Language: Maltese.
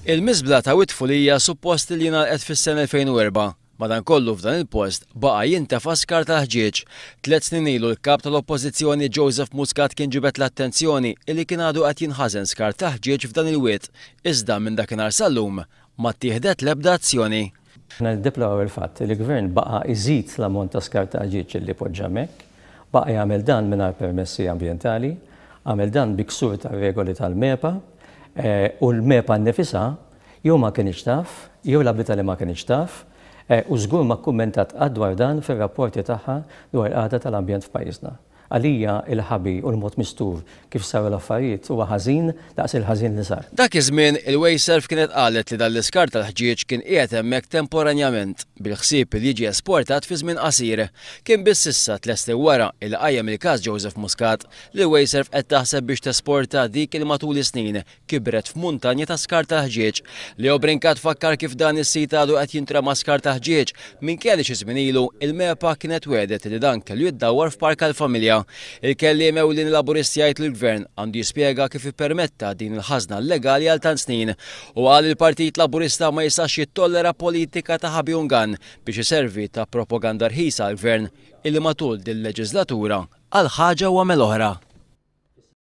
Il-miżbla ta' Wied Fulija suppost li ngħalqet fis-sena 2004. Madankollu f'dan il-post baqa' jintefa' skart tal-ħġieġ. Tliet snin ilu l-Kap tal-Oppożizzjoni Joseph Muscat kien ġibed l-attenzjoni illi kien għadu qed jinħażen skart tal-ħġieġ f'dan il-wied. Iżda minn dakinhar sal-lum ma ttieħdet l-ebda azzjoni. Aħna niddeploraw il-fatt li l-Gvern baqa' jżid l-ammont ta' skart ta' ħġieġ li poġġa hemmhekk, baqa' jagħmel dan mingħajr permessi ambjentali, għamel dan bi ksur tar-regoli tal-MEPA u l-MEPA nnifisha jew ma kinitx taf, jew l-abita li ma kinitx taf, u żgur ma kkummentat qatt dwar dan fir-rapporti tagħha dwar il-qagħda tal-ambjent f'pajjiżna. Għalija il-ħabi u l-mod mistur kif saru l-affarijiet huwa ħażin daqs il-ħażin li sar. Dak iż-żmien, il-Wasteserv kienet qalet li dan l-iskart tal-ħġieġ kien qiegħed hemmhekk temporanjament, bil-ħsieb li jiġi esportat fi żmien qasir. Kien biss issa, tlesti wara, illi qajjem il-każ Joseph Muscat, li l-Wasteserv qed taħseb biex tesporta dik li matul is-snin kibret f'muntanja ta' skart tal-ħġieġ. Leo Brincat fakkar kif dan is-sit għadu qed jintrema skart ta' ħġieġ minkejja li xi żmien ilu il-MEPA kienet wegħdet li dan kellu jiddawwar f'park għall-familja. Il-kelliem ewlieni Laburist jgħid li l-Gvern għandu jispjega kif ippermetta din il-ħażna llegali għal tant snin. Hu qal li l-Partit Laburista ma jistax jittollera politika ta' ħabi u ngann biex iservi ta' propaganda rħisa għall-Gvern illi matul din il-leġiżlatura qal ħaġa u għamel oħra.